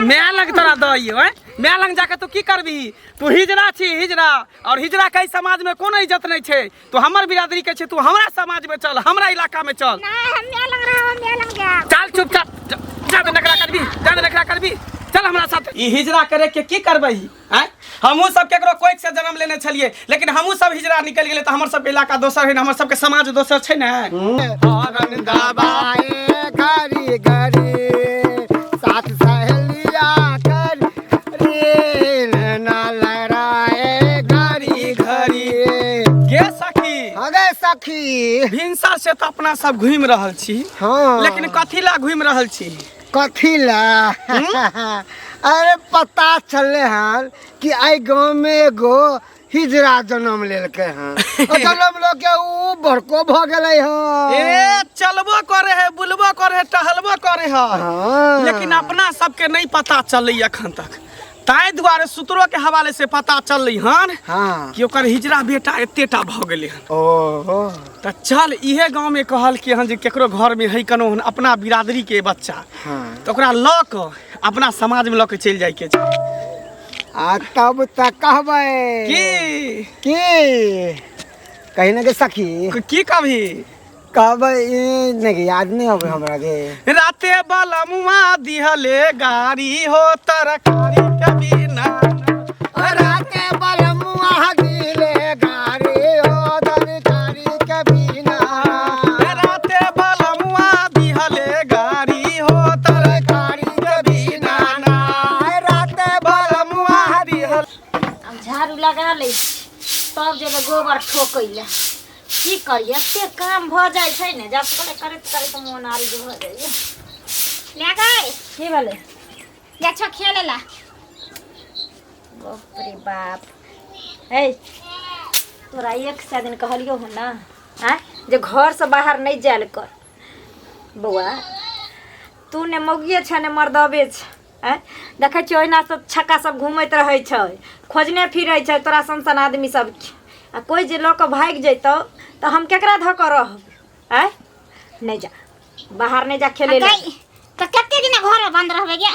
My लग तोरा दइयो हैं my लग जाके तू की करबी तू हिजड़ा छी हिजड़ा और हिजड़ा के समाज में कोनो इज्जत नहीं छै तू हमर बिरादरी के छै तू हमरा समाज में चल हमरा इलाका में चल नहीं हम माय लग रहा हम माय लग जाएब चल चुपचाप जा दे नखरा करबी जा दे नखरा करबी चल हमरा साथ ई हिजड़ा करे के की करबै हैं हमहूँ सब केकरो कोइक से जन्म लेने छलिए लेकिन हमहूँ सब हिजड़ा निकल गेलै तऽ हमर सबके इलाका दोसर है ने हमर सबके समाज दोसर छै ने हरन दबाए घड़ी घड़ी साथ सहेलिया कर रे ना लड़ाए घड़ी घड़ी गे सखी अगे सखी भिनसर से तऽ अपना सब घुमि रहल छी हाँ लेकिन कथी ला घुमि रहल छी कथी ला अरे पता चलले हन कि एहि गाँव में एगो हिजड़ा जन्म लेलकै हन ओ जन्म लऽ के उ बड़को भऽ गेलै हन ए चलबो करे है बुलबो करे है टहलबो करे है हाँ। लेकिन अपना सबके नहीं पता चललै अखन तक ताहि दुआरे सूत्रो के हवाले से पता चललै हन हाँ कि ओकर हिजड़ा बेटा एतेटा भऽ गेलै हन ओहो तऽ चल इहे गाँव में कहल कि हन जे केकरो घर में है कोनो हन अपना बिरादरी के बच्चा हाँ तऽ ओकरा लऽ कऽ अपना समाज में लऽ के चलि जाइके छै आ तब तऽ कहबै की की कही ने के सखी की कभी कहबै ई नहि याद नहि अबै हमरा के राते बलमुआ दिहले गाड़ी हो तरकारी के बिना राते बलमुआ दिले गाड़ी हो तरकारी के बिना राते बलमुआ दिहले गाड़ी हो तरकारी के बिना ना राते बलमुआ दिहले अब झाड़ू लगा लै छी तब जेबै गोबर ठोकै लए की करियै एते काम भऽ जाइ छै ने जब करे करैत करैत मोन आरिज भऽ जाइए ले गए की भेलै जा छो खेले ला बाप रे बाप हे तोरा एक सए दिन कहलियौ हन ना आँय जे घरसँ बाहर नहि जायल कर बौआ तू ने मौगिए छै ने मर्दबे छै आँय देखै छियै ओहिना सब छक्का सब घूमैत रहै छै खोजने फिरै छै तोरा सन सन आदमी सबके आ कोइ जे लऽ कऽ भागि जैतौ तऽ हम केकरा धऽ कऽ रहब आँय नहि जा बाहर नहि जा खेलै लए गई तो कते दिन घर में बंद रहबे गे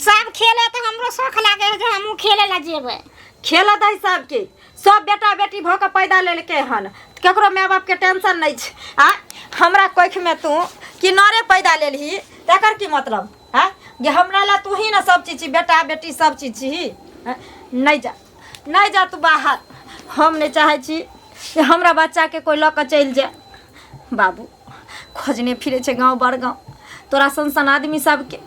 सब खेले तो हमरो शौक लागे है जे हमहूँ खेले ला जेबै खेलऽ दही सबके सब बेटा बेटी भऽ कऽ पैदा लेलकै हन केकरो माय बापके टेंशन नहि छै आ हमरा कोखिमे तू किनारे पैदा लेलही तकर की मतलब आँय जे हमरा लए तू ही ने सब चीज छी बेटा बेटी सब चीज छी आँय? नहि जा नहि जा तू बाहर हम नहि चाहै छी जे हमरा बच्चाके कोइ लऽ कऽ चलि जाय बाबू खोजने फिरै छै गाँव बड़ गाँव तोरा सन सन आदमी सबके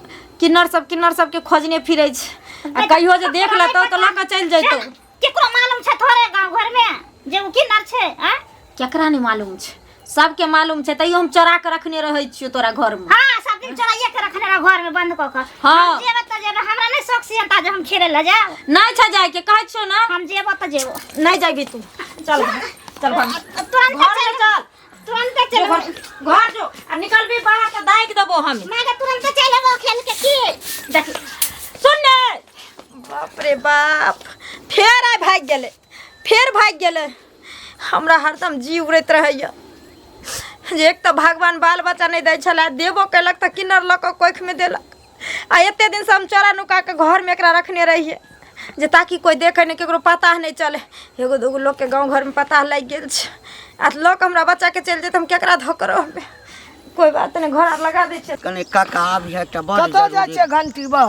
किन्नर सब किन्नर सबके खोजने फिरै छै आ कहियो जे देख लेतौ तऽ लऽ कऽ चलि जैतौ केकरो मालूम छै थोड़े गाँव घर में जे उ किन्नर छै आँय केकरा नहि मालूम छै सबके मालूम छै तैयो हम चोरा के रखने रहै छियौ तोरा घरमे हाँ सब दिन चोराइए के रखने रह घर में बंद कऽ के हाँ। हम जेबै तऽ जेबै हमरा नहि शौक सियनता जे हम खेले लए जायब नहि छै जायके कहै छियौ ने हम जेबो तऽ जेबो नहि जाबी तू चल घर, चल घर तुरंत घर में चल चल तुरंत जो चल घर घर जो आ निकलबी बाहर तऽ दागि देबो हम मैं के तुरंत चल एबो खेल के की देख सुन ने बाप रे बाप फेर आइ भागि गेलै फेर भागि गेलै हमरा हरदम जी उड़ैत रहैए जे एक तऽ भगवान बाल बच्चा नहि दै छलै देबो केलक तऽ किन्नर लऽ कऽ कोखिमे देलक आ एते दिनसँ हम चोरा नुका कऽ घरमे एकरा रखने रहियै जे ताकि कोइ देखै नहि ककरो पता नहि चलै एगो दूगो लोकके गाँव घरमे पता लागि गेल छै आ लऽ कऽ हमरा बच्चाके चलि जेतै हम केकरा धऽ कऽ रहबै कोइ बात नहि घर आर लगा दै छियै कने काका आबि है एकटा बड़ कतऽ जाइ जरूरी छियै घंटी बा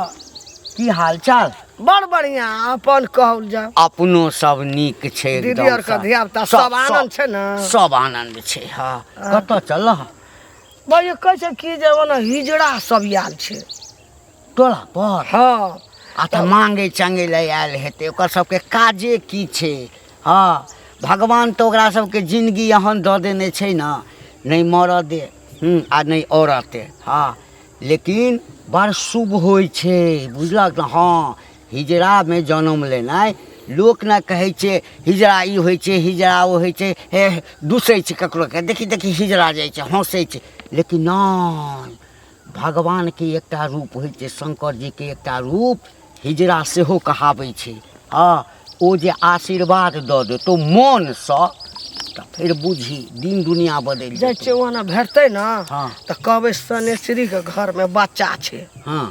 की हाल चाल बड़ बढ़िया अपन कहल जाओ अपनो सब नीक छै दीदी एकदम आरके सँ। धियापुता सब आनन्द छै ने? सब आनन्द छै हँ कतऽ चल भाई कहै छै की जे ओना हिजड़ा सब आयल छै टोला पर हँ आ तऽ मांगे चांगे लए आयल हेतै ओकर सबके काजे की छै हँ भगवान तऽ ओकरा सबके जिनगी एहन दऽ देने छै ने नहि मरऽ दे आ नहि औरते हँ लेकिन बड़ शुभ होइ छै बुझलक ने हँ हिजड़ामे जनम लेनाइ लोक ने कहै छै हिजड़ा ई होइ छै हिजड़ा ओ होइ छै हे दुसै छै ककरोके देखी देखी हिजड़ा जाइ छै हँसै छै लेकिन नहि भगवानके एकटा रूप होइ छै शङ्कर जीके एकटा रूप हिजड़ा सेहो कहाबै छै हँ ओ जे आशीर्वाद दऽ देतौ मोनसँ तऽ फेर बुझही दिन दुनिया बदलि जाइ जेतौ छियै ओना भेटतै ने हँ। तऽ कहबै सनेश्वरीके घरमे बच्चा छै हँ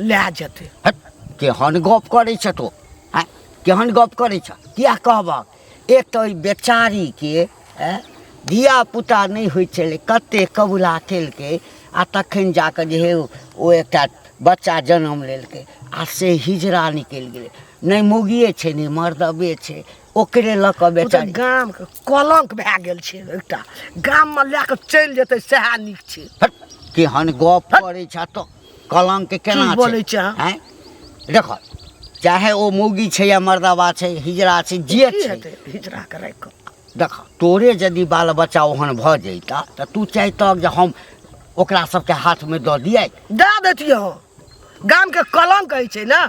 लए जेतै। हट, केहन गप करै छ तो आँय, केहन गप करै छ? किया कहबक? एक तऽ ओहि बेचारीके आँय धियापुता नहि होइ छलै, कते कबुला केलकै आ तखन जाकऽ जे हे ओ एकटा बच्चा जनम लेलकै आ से हिजरा निकलि गेलै। नहि मौगिए छै नहि मर्दबे छै, ओकरे लऽ कऽ ओ तऽ बेचारी गामके कलंक भए गेल छै एकटा, गाममे लए कऽ चलि जेतै सएह नीक छै। हट, केहन गप करै छ तो, कलंक केना की बोलै छै अहाँ? आँय, देख चाहे ओ मौगी छै या मर्दबा छै, हिजरा छै, जे की छै, हेतै हिजरा के राखि कऽ? देख तोरे यदि बाल बच्चा ओहन भऽ जैता तऽ तू चाहितक जे हम ओकरा सबके हाथमे दऽ दियै? दए दैतियै हम। गामके कलंक होइ छै ने,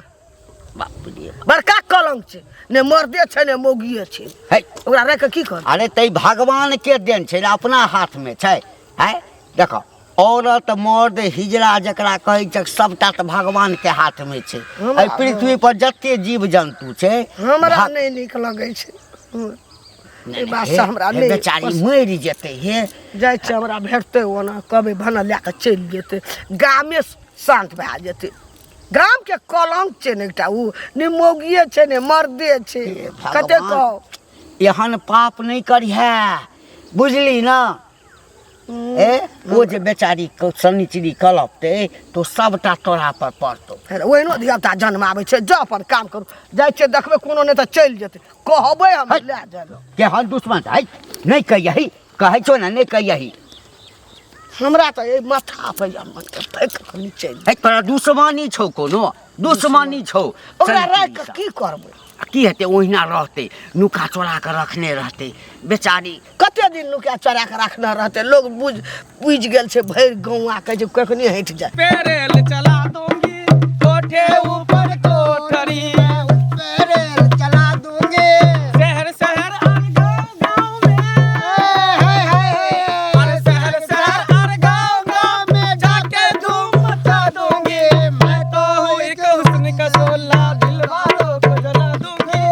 बाप रे बाप। बड़का कलंक छै, ने मर्दे छै ने मौगिए छै, है ओकरा राखि कऽ की करबै? अरे तै भगवान के देन छै ने, अपना हाथमे छै। है देख औरत मर्द हिजरा जकरा कहै छै सबटा तऽ भगवान के हाथमे छै। एहि पृथ्वी पर जते जीव जन्तु छै हमरा नहि नीक लगै छै एहि बातसँ, हमरा हे नहि बेचारी मरि जेतै। हे जाइ छै, हमरा भेटतै ओना कहबै भने लए कऽ चलि जेतै, गामे शान्त भए जेतै। गामके कलंक छै ने एकटा, ओ ने मौगिए छै ने मर्दे छै। हे कते भगवान। कहू एहन पाप नहि करिहे, बुझली ने? ए ओ जे बेचारी शनिचरी कलपतै तो सबटा तोरा पर पड़तौ। फेर ओहिनो धियापुता जन्माबै छै। जाउ अपन काम करू, जाइ छियै देखबै, कोनो नहि तऽ चलि जेतै, कहबै हम है। लए जाय लए। केहन दुश्मन है, नहि कहियही, कहै छौ ने नहि कहियही। हमरा तऽ एहि माथा पर या मन के फेक कऽ नीचे। है तोरा दुश्मनी छौ, कोनो दुश्मनी छौ? ओकरा राखि कऽ शनिचरी की करबै? सँ। की हेतै? ओहिना रहतै, नुका चोरा कऽ रखने रहतै बेचारी। कते दिन नुका चोरा कऽ रखने रहतै? लोग बुझ बुझि गेल छै, भरि गौआ कहै छै कखनी हटि जाय। पे रेल चला दूंगी, कोठे ऊपर कोठरी रेल चला दूंगी, शहर शहर और गांव गांव में, अरे शहर शहर और गांव गांव में जाके धूम मचा दूंगी। मैं तो हूँ एक हुस्न का शोला, दिल वालों को जला दूंगी।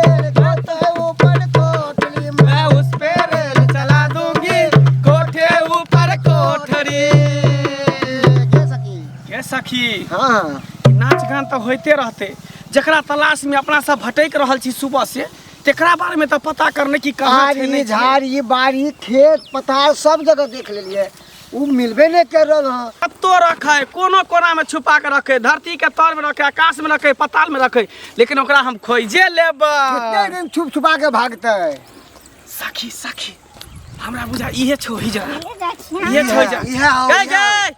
ऊपर कोठली मैं उस पे रेल चला दूंगी, कोठे ऊपर कोठरी। के सखी? के सखी? हाँ। नाच गान तऽ होइते रहते, जकरा तलाश में अपना सब भटकि रहल छी सुबह से, तेकरा बारे में तऽ पता करने की कहाँ छै आरी नहि छै। झाड़ी बाड़ी खेत पथार सब जगह देख लेलियै, उ मिलबे नहि कर रहल हँ। कत्तो रखे, कोनो कोना में छुपा के रखे, धरती के तर में रखे, आकाश में रखे, पताल में रखे, लेकिन ओकरा हम खोजे लेबै। कते दिन छुप छुपा के भागतै? सखी सखी, हमरा बुझा इहे छौ हिजरा। ले जाइ छी हम। इहे छौ हिजरा। इहे हौ, गै इहे गै,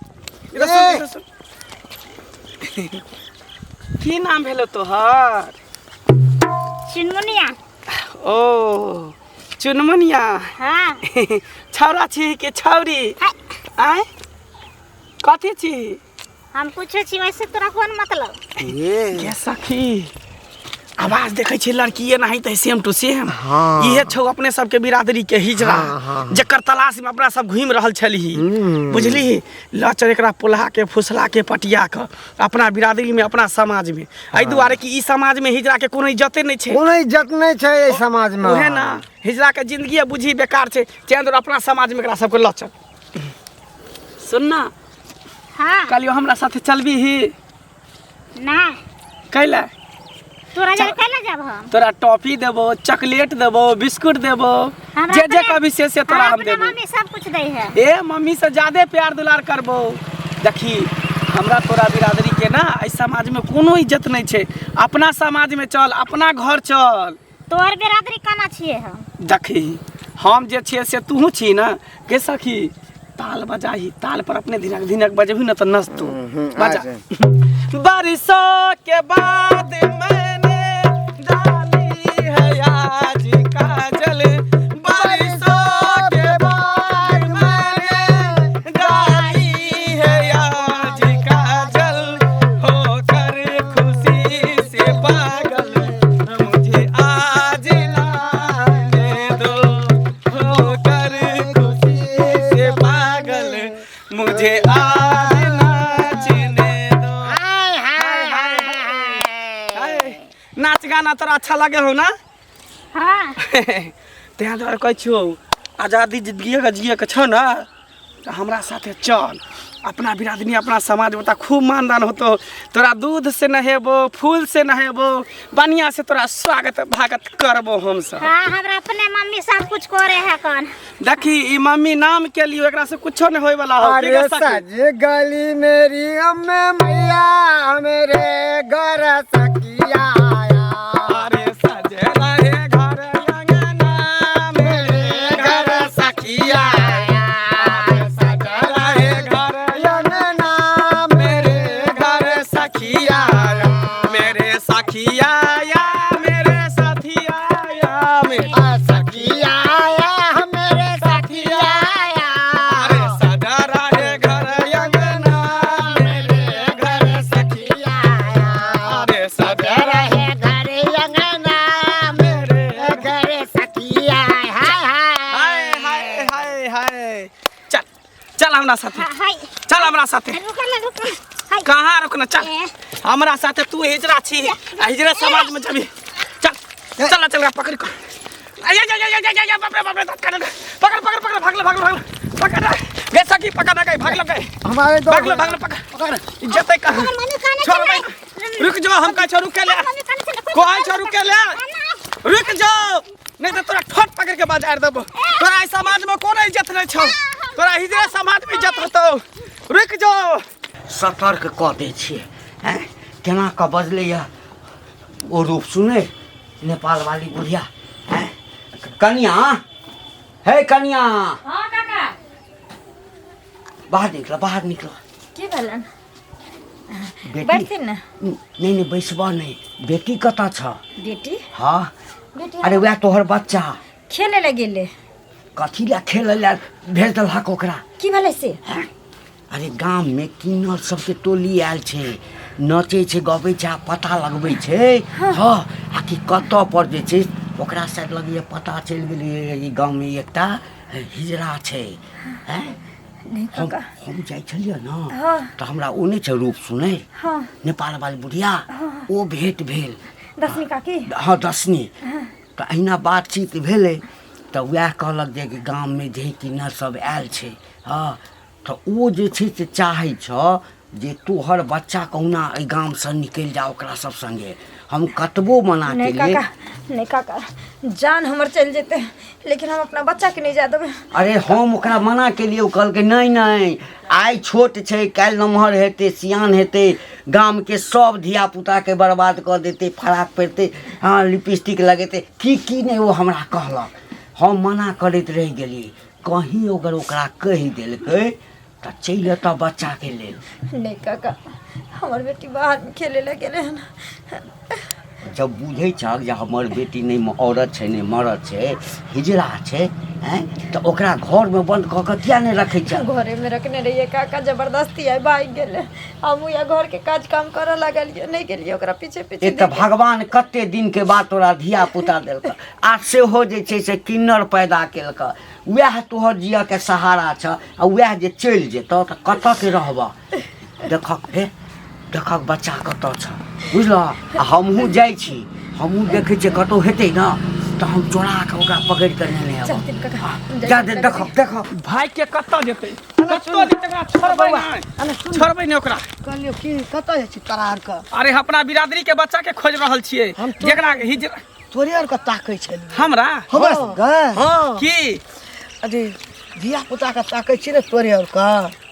इधर सुन, ए। इधर सुन। की नाम भेलो तोहर? चुनमुनिया। ओ चुनमुनिया? हाँ। छौड़ा छी कि छौरी? है, आँय, कथी छी? हम पूछे छी वैसे तोरा कोन मतलब? के सखी, आवाज देखै छी लड़की नहीं तऽ सेम टू सेम। हाँ। इहे छौ अपने सबके बिरादरी के हिजड़ा। हाँ, हाँ, हाँ। जकर तलाश में अपना सब घूमि रहल छलही, बुझली? लऽ चल एकरा पोल्हा के फुसला के पटिया के अपना बिरादरी में, अपना समाज में। एहि दुआरे कि ई समाज में हिजड़ा के कोनो इज्जते नहीं छै। कोनो इज्जत नहि छै एहि समाज मे। उहे ना, हिजड़ा के जिंदगी बुझी बेकार छै। चैन दुआरे अपना समाज में एकरा सबके लऽ चल। सुन ना। हाँ। कहलियो हमरा साथे चलबी ही? ना। कैला? तोरा जर कैला जाब हम? तोरा टॉफी देबो, चॉकलेट देबो, बिस्कुट देबो, हमरा जे जे अपने- कभी से से तोरा हमरा हम अपना देबो। मम्मी सब कुछ दै है। ए मम्मी से ज्यादे प्यार दुलार करबो। देखी, हमरा तोरा बिरादरी के ना एहि समाज में कोनो इज्जत नहीं छै। अपना समाज में चल, अपना घर चल। तोहर बिरादरी केना छियै हम? देखी, हम जे छियै से तूहू छी ना। के सखी, ताल बजाही, ताल पर अपने धिनक धिनक बजबही ना तऽ नचतू। बजा। बारिशों के बाद मैंने डाली है आज काजल, बारिशों के बाद मैंने डाली है आज काजल, होकर खुशी से पागल मुझे आज लाने दो, होकर खुशी से पागल मुझे आज नाचने दो। हाय हाय हाय। हाय, नाच गाना तोरा अच्छा लगे हो ना? हाँ। तैं दुआरे कहै छियौ, आजादी जिंदगी के जिए के छौ ना, तऽ हमरा साथे चल अपना बिरादरी अपना समाजमे तऽ खूब मानदान होतो तोरा दूध से नहेबो फूल से नहेबो बढ़िया से तोरा स्वागत भागत करबो हमसब हाँ हमरा अपने मम्मी सब कुछ करे है कौन देखी ई मम्मी नाम के लिए एकरा से कुछो नहीं होय वाला हो अरे ठीक है सखी? सज गली मेरी अम्मे मैया मेरे घर सखिया आया अरे सजे रहे घर अंगना मेरे घर सखिया अरे सजे रहे घर अंगना मेरे घर सखिया मेरे सखिया या मेरे साथिया या मेरे सखिया आया मेरे सखिया आया अरे सजा रहे घर अंगना मेरे घर सखिया अरे सजा रहे घर अंगना मेरे घर सखिया हाय हाय हाय हाय हाय हाय चल चल हमरा साथे हाय चल हमरा साथे रुक ना रुक हाय कहाँ रुकना चल ए। हमरा साथे तू हिजरा छी आ हिजरा समाज में जबी चल चल चल पकड़ कर आय आय आय आय आय बाप रे बाप रे दांत काट पकड़ पकड़ पकड़ भागल भागल भागल पकड़ गे सखी पकड़ ना गई भागल गई हमारे दो भागल भागल पकड़ इज्जत है कहाँ मम्मी खाने छोड़ भाई रुक जाओ हम का छोड़ रुके ले मम्मी खाने चले कोई छोड़ रुके ले रुक जाओ नहीं तो तोरा ठोट पकड़ के बाजार देबो तोरा इस समाज में कोनो इज्जत नहीं छौ तोरा हिजरा समाज में इज्जत होतो रुक जाओ सतर्क कऽ दै छियै आँय केना कऽ बजलैए ओ रूप सुनै नेपाल वाली बुढ़िया आँय कनिया हे कनिया हाँ काका बाहर निकल बाहर निकल की भेलन बेटी बैठथिन ने नहि नहि बैसबह नहि बेटी कतऽ छ बेटी हँ बेटी अरे वएह तोहर बच्चा खेले लए गेलै कथी लए खेलै लए भेज देलहक ओकरा की भेलै से अरे गाममे किन्नर सबके टोली आयल छै नचै छै गबै छै आ पता लगबै छै हँ आ कि कतऽ पर जे छै ओकरा शायद लगैए पता चलि गेलै ई गाममे एकटा हिजरा छै आँय नहि हम काका हम जाइ छलियै ने हँ। तऽ हमरा ओ नहि छै रूप सुनै हँ नेपाल वाली बुढ़िया ओ भेंट भेल दसमी काकी हँ दसनी तऽ अहिना बातचीत भेलै तऽ वएह कहलक जे कि गाममे जे किन्नर सब आयल छै हँ तऽ ओ जे छै से चाहै छऽ जे तोहर बच्चा कहुना एहि गामसँ निकलि जा ओकरा सब सङ्गे हम कतबो मना नहि केलियै काका नहि काका जान हमर चलि जेतै लेकिन हम अपना बच्चाके नहि जाय देबै अरे हम ओकरा मना केलियै ओ कहलकै नहि नहि आइ छोट छै काल्हि नमहर हेतै सियान हेतै गामके सब धियापुताके बर्बाद कऽ देतै फराक पहिरतै हँ लिपस्टिक लगेतै की की नहि ओ हमरा कहलक हम मना करैत रहि गेलियै कहीं अगर ओकरा कहि देलकै तऽ चलि एतऽ बच्चाके लेल नहि काका हमर बेटी बाहरमे खेले लए गेलै हन जब बुझै छहक जे हमर बेटी नहि औरत छै नहि मरद छै हिजड़ा छै आँय तऽ ओकरा घरमे बन्द कऽ कऽ किया नहि रखै छह घरेमे रखने रहियै काका जबरदस्ती आइ भागि गेलै हमहूँ या घरके काज काम करऽ लागलियै नहि गेलियै ओकरा पीछे पीछे एक तऽ भगवान कते दिनके बाद तोरा धिया पुता देलकऽ आ सेहो जे छै से किन्नर पैदा केलकऽ वएह तोहर जियऽके सहारा छऽ आ वएह जे चलि जेतऽ तऽ कतऽके रहबऽ देखक हे देखक बच्चा कतऽ छऽ बुझलह आ हमहूँ जाइ छी हमहूँ देखै छियै कतहु हेतै ने तऽ हम चोरा कऽ ओकरा पकड़ि कऽ नेने आयब चलथिन काका जा दे देखक देखक भाई के कतऽ जेतै कतऽ जेतै ओकरा छोड़बै नहि छोड़बै नहि ओकरा कहलियौ की कतऽ जाइ छी तोरा आरके अरे अपना बिरादरी के बच्चा के खोज रहल छियै हम तो- जेकरा हिजरा तोरे आरके ताकै छलियै हमरा हमरा सबके हँ की अरे धिया पुता के ताकै छी ने तोरे आरके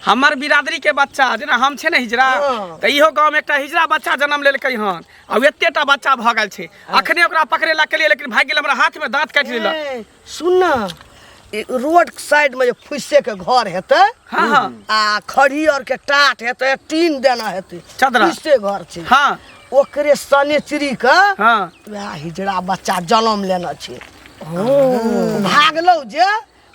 हमर बिरादरी के बच्चा जेना हम छै ने हिजरा हँ। तऽ इहो गाँव में एकटा हिजरा बच्चा जन्म लेलकै हन आ ओ एतेटा बच्चा भऽ गेल छै अखने ओकरा पकड़े ला केलियै लेकिन भागि गेल हमरा हाथ में दाँत काटि लेलक ए, सुन न ई रोड साइड में जे फुस्से के घर हेतै हाँ, हाँ। आ खड़ी और के टाट हेतै टीन देना हेतै चदरा। फुस्से घर छै हाँ ओकरे सनेचरी के हाँ वएह हिजड़ा बच्चा जन्म लेने छै भागलौ जे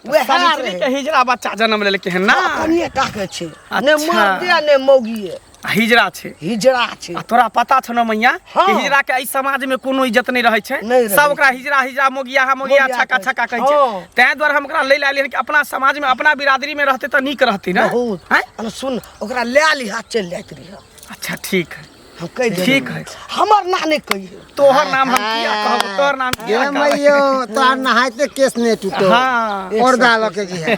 वएह सनिचरी के रहै। हिजड़ा बच्चा जन्म लेलकै हन ना कनिए टाके छै ने अच्छा। मर्दे आ ने मौगिए आ हिजड़ा छै हिजड़ा छै आ तोरा पता छौ ने मैया हाँ। कि हिजड़ा के एहि समाज में कोनो इज्जत नहीं रहै छै नहि रहै सब ओकरा हिजड़ा हिजड़ा मोगिया हा मोगिया मोगिया छक्का कहै छक्का कहै छै हाँ। ताहि दुआरे हम ओकरा लै लए एलियै हन कि अपना समाज में अपना बिरादरी में रहतै तऽ नीक रहतै ने बहुत आँय? अरे सुन ओकरा लए लिहा चलि जाइत रहिह अच्छा ठीक है हम कहि देबै। ठीक है। हमर ना नहि कहिए। तोहर नाम हम किया कहब, तोहर नाम किया गे कहब? मैयो, तोहर नहाइते केस नहीं टूटो। हाँ। और दाल के जी है।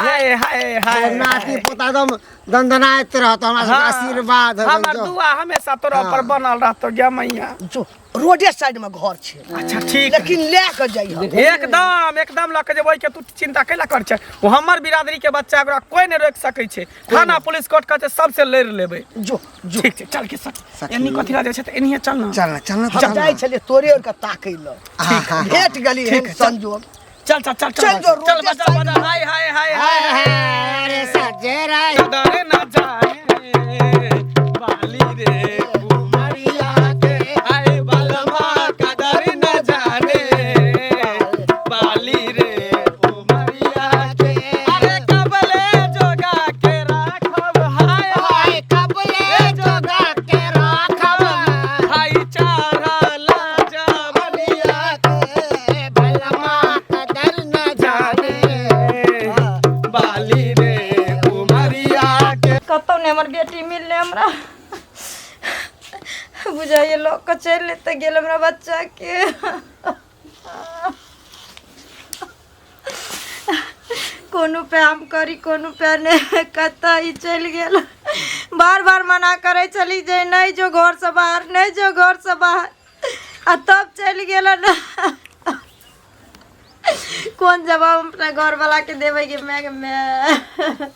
हाय हाय हाय। नाती पोता एकदम दंदनाइत रहत, हमरा सबके आशीर्वाद है। हमर दुआ हमेशा तोरा पर बनल रहतो गे मैया। जो रोडे साइड में घर छै। अच्छा ठीक। लेकिन लए के जइह। एकदम एकदम लऽ के जेबै के तू चिंता कैला कर छै। ओ हमर बिरादरी के बच्चा, ओकरा कोई नहीं रोक सकै छै। थाना पुलिस कोर्ट कहै छै सबसे लड़ि लेबै। जो जो। ठीक छै, चल के सखी। एनी कथी ला जाइ छै तऽ एनिहे चल ना। चल ना, चल ना, हम चल जाइ ना। छलियै तोरे आर के ताकै लए। ठीक। भेट गेली एहन संजोग। चल चल चल। चल जो चल रोडे बजा साइड बजा। हाय हाय हाय हाय। अरे सजे राय डरे ना जाए बाली रे कुमारिया के, हाय बलमा कदर न जाने बाली रे उमरिया के। अरे कबले जोगा के राखब, हाय हाय, कबले जोगा के राखब, हाय चारा जवनिया के भलमा कदर न जाने बाली रे उमरिया के। कतौ नहि हमर बेटी मिललै हमरा, बुझाइए लऽ कऽ चलि लेते गेल हमरा बच्चाके। कोनो उपाय हम करी, कोनो उपाय नहि, कतऽ ई चलि गेल। बार बार मना करै छली जे नहि जो घरसँ बाहर, नहि जो घरसँ बाहर, आ तब चलि गेल। कोन जवाब हम अपना घरवलाके देबै गे माय गे माय।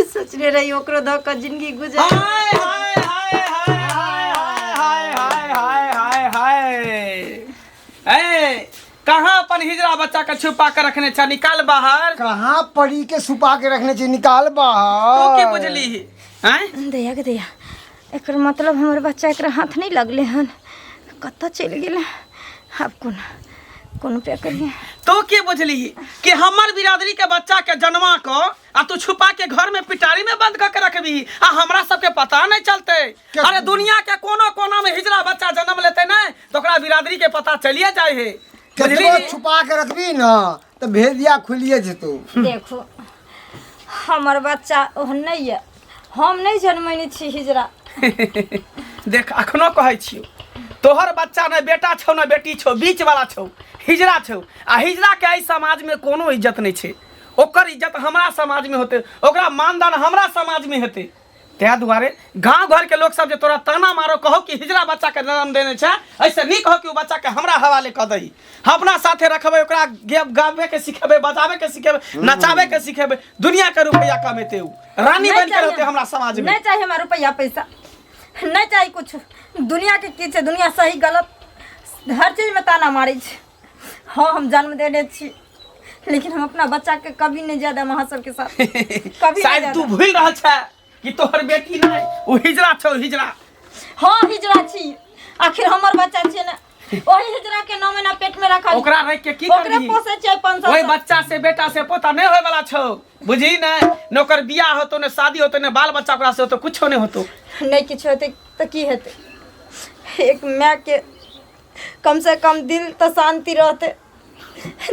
सोचने रही ओकरो दऽ कऽ जिंदगी गुजर। हाय हाय हाय हाय हाय हाय हाय हाय हाय हाय। ए कहाँ अपन हिजड़ा बच्चा के छुपा के रखने छ? निकाल बाहर। कहाँ पड़ी के छुपा के रखने छी, निकाल बाहर। तू की बुझली हैं? दैया के दैया, एकर मतलब हमर बच्चा एकरा हाथ नहीं लगले हन, कतऽ चलि गेलै? आब कोन कोन उपाय करिए? तू की बुझली कि हमर बिरादरी के बच्चा के जन्मा को आ तू छुपा के घर में पिटारी में बंद करके रखबी आ हमरा सबके पता नहीं चलते? अरे दुनिया के कोनो कोना में हिजड़ा बच्चा जन्म लेते नहीं तो ओकरा बिरादरी के पता चलिए जाए है, बुझली? केतबो छुपा के रखबी ना तो भेदिया खुलिए जेतो। देखो हमर बच्चा ओहन नहीं है, हम नहीं जन्मैने छी हिजड़ा। देख अखनो कहै छियौ, तोहर बच्चा ने बेटा छौ ने बेटी छौ, बीच वाला छौ, हिजड़ा छौ। आ हिजड़ा के एहि समाज में कोनो इज्जत नहीं छै। ओकर इज्जत हमरा समाज में होते, ओकरा मानदान हमरा समाज में हेतै। ताहि दुआरे गाँव घर के लोग सब जे तोरा ताना मारो कहो कि हिजड़ा बच्चा के जन्म देने छै, ऐसे नीक हो कि ओ बच्चा के हमरा हवाले कऽ दही। हम अपना साथे रखबै, ओकरा गाबे के सिखेबै, बजाबे के सिखेबै, नचाबे के सिखेबै, दुनिया के रुपैआ कमेतै, उ रानी नहीं बन के चाहिए। रहतै हमरा समाज में। नहीं चाहिए हमरा रुपया पैसा, नहीं चाहिए कुछ। दुनिया के की छै, दुनिया सही गलत हर चीज में ताना मारै छै। हाँ हम जन्म देने छी, लेकिन हम अपना बच्चा के कभी नहीं जाय देब अहाँ सबके साथ, कभी नहीं शायद जाय तू देब। भूल रहल छै कि तोहर बेटी नहीं, ओ हिजड़ा छौ, हिजड़ा। हाँ हिजड़ा छी, आखिर हमर बच्चा छै ने, ओही हिजड़ा के 9 महीना पेट में रखल, ओकरा रख के की ओकरे करबही? पोसै छियै 5 साल। ओहि बच्चा से बेटा से पोता नहीं होय वाला छौ, बुझही ने? ने ओकर बियाह होतो, ने शादी होतो, ने बाल बच्चा ओकरा से होतो, कुछो नहीं होतो। नहीं किछु हेतै तऽ की हेतै? एक माय के कम से कम दिल तऽ शांति रहतै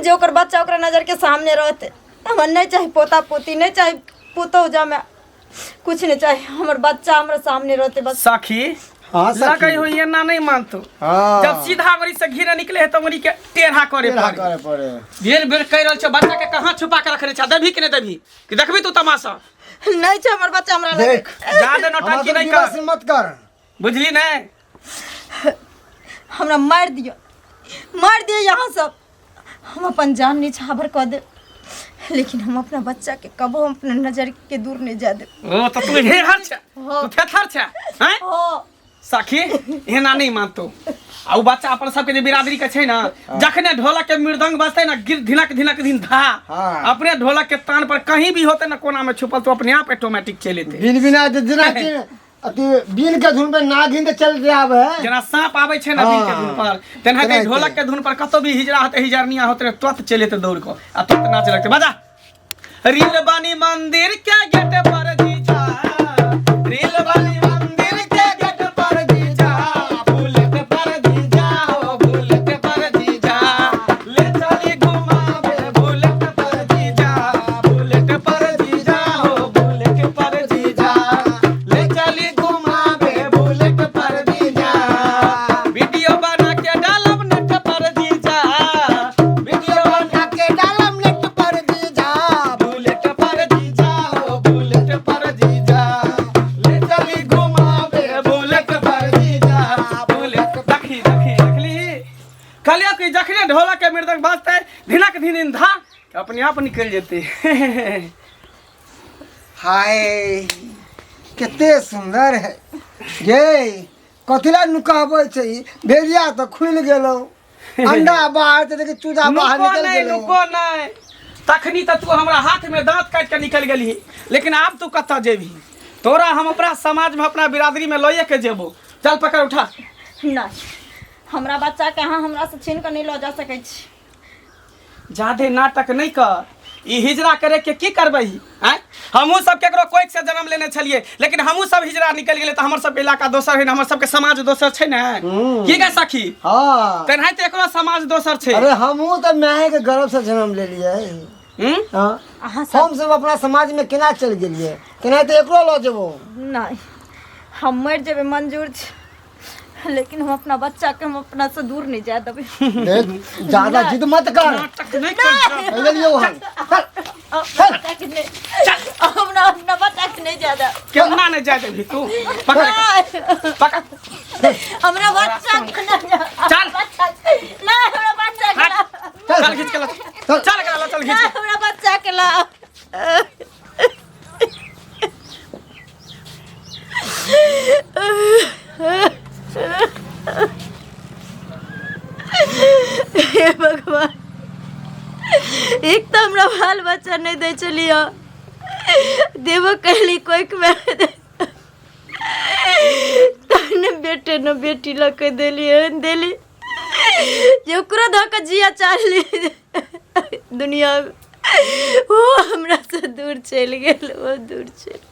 जे ओकर बच्चा ओकरा नजर के सामने रहतै। हमरा नहीं चाही पोता पोती, नहीं चाही पुतहु जमाय, कुछ नहीं चाही, हमर बच्चा हमरा सामने रहतै बस। सखी। हाँ, सखी। लगै हो एना नहीं मानतो। हाँ। जब सीधा अंगुरी से घिरे निकले है तो अंगुरी के टेढ़ा करे टेढ़ा पड़े। करे पड़े। बेर बेर कहि रहल छौ, बच्चा के कहाँ छुपा के रखने छा? देबही कि नहीं देबही? कि देखबी तू तमाशा? नहीं छै हमर बच्चा हमरा लगे। देख जादे नौटंकी हमरा नहीं से कर, मत कर, बुझली नहीं? हमरा मारि दियौ, मारि दियौ यहाँ सब, हम अपन जान निछावर कऽ देब, लेकिन हम अपना बच्चा के कबो अपना नजर के दूर नहीं जाय देब। ओ तो तू हेहर छे, तू थेथर छे हैं? हाँ। सखी एना नहीं मानतो। आ उ बच्चा अपन सबके जे बिरादरी के छै ना, जखने ढोलक के मृदंग बजतै ना, गिर धिनक धिनक धिन धा, हाँ। अपने ढोलक के तान पर कहीं भी होते ना कोना में छुपल तो अपने आप ऑटोमेटिक चलि एतै। बिन बिना जेना कि अथी बिन के धुन पे नागिन ते चल जाब है, जेना सांप आबै छै ना बिन के धुन पर, तेनाहिते तेनाहिते। ढोलक के धुन पर कतौ भी हिजड़ा होतै, हिजड़निया होतै, तुरंत चलि एतै दौड़ कऽ आ तुरंत नाचे लगतै। बजा रील बनी मंदिर के गेट पर जीजा, रील बनी मंदिर के गेट पर जीजा, बुलेट पर जीजा हो, बुलेट पर जीजा, ले चली घुमावे बुलेट पर जीजा, बुलेट पर जीजा हो, बुलेट पर एक दिन धा के अपने आप निकलि जेतै। हाय कते सुंदर है गे, कथी ला नुकाबै छै? ई भेड़िया तऽ खुलि गेलौ, अंडा बाहर छै, देखी चूजा बाहर नुको निकल नहि गेलौ। नुको नहि, तखनी तऽ तू हमरा हाथमे दाँत काटि कऽ निकलि गेलही, लेकिन आब तू कतऽ जेबही? तोरा हम अपना समाजमे अपना बिरादरीमे लइए के जेबो। चल पकड़ उठा। नहि, हमरा बच्चाके अहाँ हमरासँ छीन कऽ नहि लऽ जा सकै छी। जादे नाटक नहि कर। ई हिजरा करे के की करबै? आँय, हमहूँ सब केकरो कोइख से जन्म लेने छलियै, लेकिन हमहूँ सब हिजरा निकलि गेलै तऽ हमर सबके इलाका दोसर है ने, हमर सबके समाज दोसर छै ने। की गे सखी? हाँ। तेनाहिते एकरो समाज दोसर छै। अरे हमहूँ तऽ माय के गर्भ से जन्म लेलियै। हम्म? हाँ। अहाँ सब हम सब अपना समाज में केना चलि गेलियै, केनाहिते एकरो लऽ जेबो। नहि, हम मरि जेबै मंजूर छै, लेकिन हम अपना बच्चाके हम अपना से दूर नहीं जाए देबै। देख, ज्यादा जिद मत कर। नाटक नहि कर जा। लेलियौ हम, चल। अपना बच्चाके नहि, हमरा अपना बच्चाके नहीं जाए देब। केना नहि जाय देबही तू? पकड़ नहि, पकड़। हमरा बच्चाके नहीं जाए। चल। बच्चा नहीं, हमरा बच्चाके ला। चल खींच के ला, चल एकरा ला, चल खींच नहीं, के। हमरा बच्चाके ला। हे भगवान, एक तऽ हमरा बाल बच्चा नहि दै छलियै, देबो कहली कोइखमे तहने बेटे ने बेटी लऽ कऽ देली, एहन देली जे ओकरो धऽ कऽ जिया चाहली दुनिआमे, ओ हमरासँ दूर चलि गेल, ओ दूर चलि।